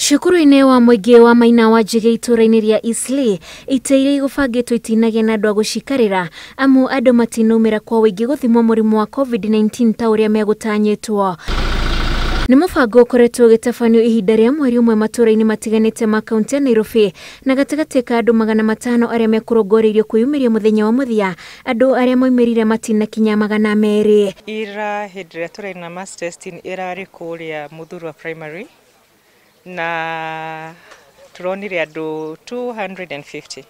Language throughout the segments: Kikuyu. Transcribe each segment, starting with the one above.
Cukuru-inĩ wa mũingĩ wa Maina wa Njĩgĩ itũũra-inĩ rĩa Eastleigh, itĩ iria igũbangĩtwo itinagĩa na andũ a gũcikarĩra amu andũ matinaumĩra kwa ũingĩ gũthimwo mũrimũ wa COVID-19 ta ũrĩa megũtanyĩtwo. Nĩ mũbango ũkoretwo ũgĩtabanio ihinda rĩa mweri ũmwe matũũra-inĩ matiganĩte ma kaunti ya Nairobi, na gatagatĩ ka andũ 500 arĩa mekũrongoreirio kwĩyumĩria mũthenya wa mũthia, andũ arĩa maumĩrire matinakinya 200. Ira hĩndĩ ĩrĩa tũrarĩ na mass testing ĩrarĩ kũrĩa Muthurwa Primary na turonire andũ 250,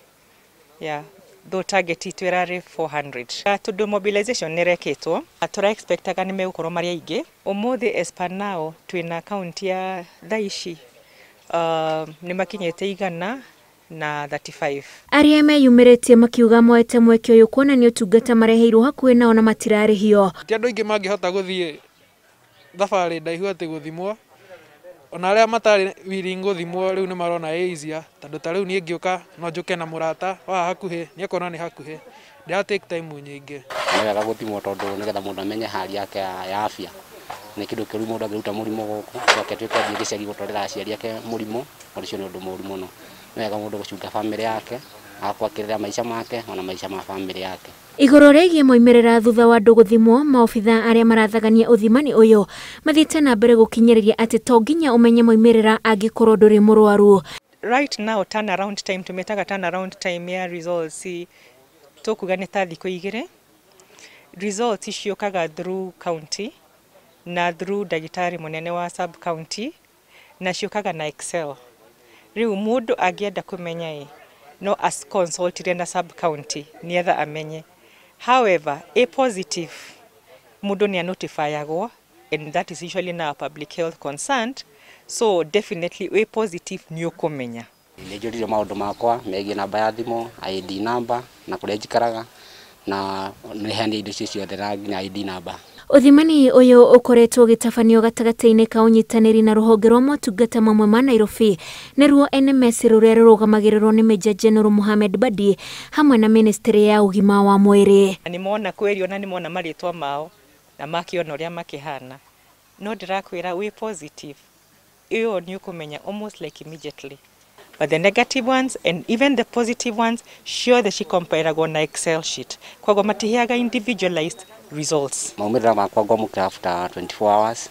yeah, though target itũ ĩrarĩ 400. Tondũ mobilization nĩ ĩrekĩtwo, tũra expectaga nĩ megũkorwo marĩ aingĩ. Ũmũthĩ as per now twĩna kaunti ya thaa ici nĩ makinyĩte 135. Arĩa meyumĩrĩtie makiuga moete mweke ũyũ kuonania ũtungata mareheirwo hakuhĩ nao na matirarĩhio. Ti andũ aingĩ mangĩhota gũthiĩ thabarĩ ndaihu atĩ gũthimwo, ona arĩa matarĩ willing gũthimwo rĩu nĩ marona ĩ easier, tondũ ta rĩu niĩ ngĩũka no njũke na mũrata wa hakuhĩ, nĩ ekuona nĩ hakuhĩ, ndĩra take time nyingĩ. Nĩ wega gũthimwo tondũ nĩgetha mũndũ amenye hali yake ya afya. Nĩ kĩndũ kĩũru mũndũ angĩruta mũrimũ gũkũ, acoke atuĩke athiĩ gĩcagi gũtwarĩra aciari ake mũrimũ, ũndũ ũcio nĩ ũndũ mũũru mũno. Nĩ wega mũndũ gũcunga bamĩrĩ yake, agakwakĩrĩra maica make ona maica ma bamĩrĩ yake. Igũrũ rĩgiĩ moimĩrĩra thutha wa andũ gũthimwo, maobitha arĩa marathagania ũthimani ũyũ mathiĩte na mbere gũkinyĩrĩria atĩ to nginya ũmenye moimĩrĩra angĩkorwo ndũrĩ mũrwaru. Right now turnaround time tũmĩtaga turnaround time ya results tũkuga nĩ ta thikũ 2. Results ciũkaga through county na through ndagĩtarĩ mũnene wa sub county na ciũkaga na Excel. Rĩu mũndũ angĩenda kũmenya ĩ no consultire na sub county nĩgetha amenye. However, a positive mũndũ nĩ anotifyagwo, and that is usually now a public health concern, so definitely a positive nĩ ũkũmenya. Nĩ njũririo maũndũ makwa megiĩ namba ya thimũ, ID number na kũrĩa njikaraga, na nĩ heanire indo icio ciothe na nginya ID number. Ũthimani ũyũ ũkoretwo ũgĩtabanio gatagatĩ-inĩ ka ũnyitanĩri na rũhonge rwa motungata mamwe ma Nairobi, nĩruo NMS rũrĩa rũrũgamagĩrĩrwo nĩ Major General Mohamed Badi hamwe na Ministry ya ũgima wa mwĩrĩ. Nĩ mona kwĩrio na nĩ mona marĩtwa mao na makĩona ũrĩa makĩhana, no ndĩrakwĩra wĩ positive ĩyo nĩ ũkũmenya almost like immediately. But the negative ones and even the positive ones ciothe cikomparagwo na Excel sheet, koguo matiheaga individualized results. Maumĩrĩra makwa ngwamũkĩra after 24 hours,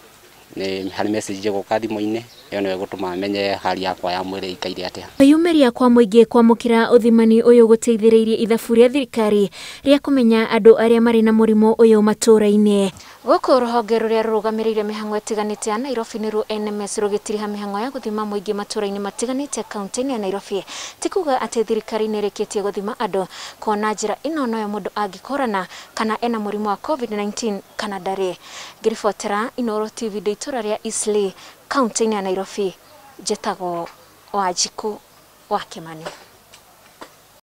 nĩ harĩ message ĩgũka thimũ-inĩ, ĩyo nĩyo ĩgũtũma menye hali yakwa ya mwĩrĩ ĩikaire atĩa. Kwĩyumĩria kwa mũingĩ kwamũkĩra ũthimani ũyũ gũteithĩrĩirie ithabu rĩa thirikari rĩa kũmenya andũ arĩa marĩ na mũrimũ ũyũ matũũra-inĩ. Gũkũ rũhonge rũrĩa rũrũgamĩrĩire mĩhang'o ĩtiganĩte ya Nairobi nĩruo NMS rũgĩtiriha mĩhang'o ya gũthima mũingĩ matũũra-inĩ matiganĩte kaunti-inĩ ya Nairobi. Ti kuga atĩ thirikari nĩ ĩrĩkĩtie gũthima andũ, kuona njĩra ĩno noyo mũndũ angĩkũrana kana ena mũrimũ wa COVID-19 kana ndarĩ. Ngĩribotera Inooro TV ndĩ itũũra rĩa Eastleigh kaunti-inĩ ya Nairobi, njĩtagwo Wanjikũ wa Kĩmani.